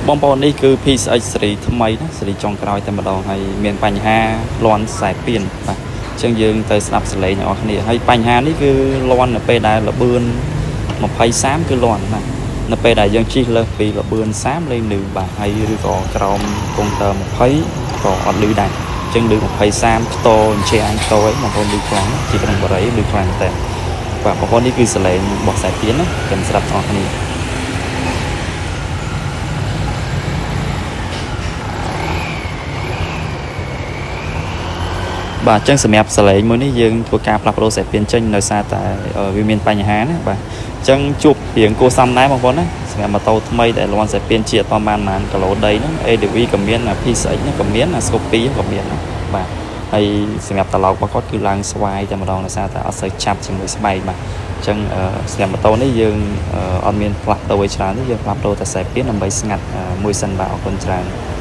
បងប្អូននេះគឺ PCX ស៊េរីថ្មីណាស៊េរីចុងក្រោយតែម្ដងហើយមានបញ្ហាលាន់ខ្សែពៀនបាទអញ្ចឹងយើងទៅស្ដាប់សលេងអ្នកនរគ្នាហើយបញ្ហានេះគឺលាន់នៅពេលដែលល្បឿន20 30គឺលាន់ណានៅពេលដែលយើងជិះលើសពីល្បឿន30លេងលឺបាទហើយឬក៏ក្រោមកុងទ័រ20ក៏អត់លឺដែរអញ្ចឹងលឺ20 30ខ្ទអញ្ជាអញខ្ទអីបងប្អូនលឺខ្លាំងជាក្នុងបរិយលឺខ្លាំងតែបាទបងប្អូននេះគឺសលេងរបស់ខ្សែពៀនណាចាំស្រាប់បងប្អូនគ្នា បាទអញ្ចឹងសម្រាប់សលេងមួយនេះយើងធ្វើការផ្លាស់ប្ដូរខ្សែពៀនចេញដោយសារតែវាមានបញ្ហាណាបាទអញ្ចឹងជួបរៀងគួរសមដែរបងប្អូនណាសម្រាប់ម៉ូតូថ្មីដែលលាន់ខ្សែពៀនជាអត់បានប៉ុន្មានគីឡូដីហ្នឹង ADV ក៏មាន PCX ហ្នឹងក៏មាន Scoopy ក៏មានណាបាទហើយសម្រាប់ត្រឡោករបស់គាត់គឺឡើងស្វាយតែម្ដងដោយសារតែអត់សូវចាប់ជាមួយស្បែកបាទអញ្ចឹងសម្រាប់ម៉ូតូនេះយើងអត់មានផ្លាស់ប្ដូរឲ្យច្រើនទេយើងផ្លាស់ប្ដូរតែខ្សែពៀនដើម្បីស្ងាត់មួយសិនបាទអរគុណច្រើន។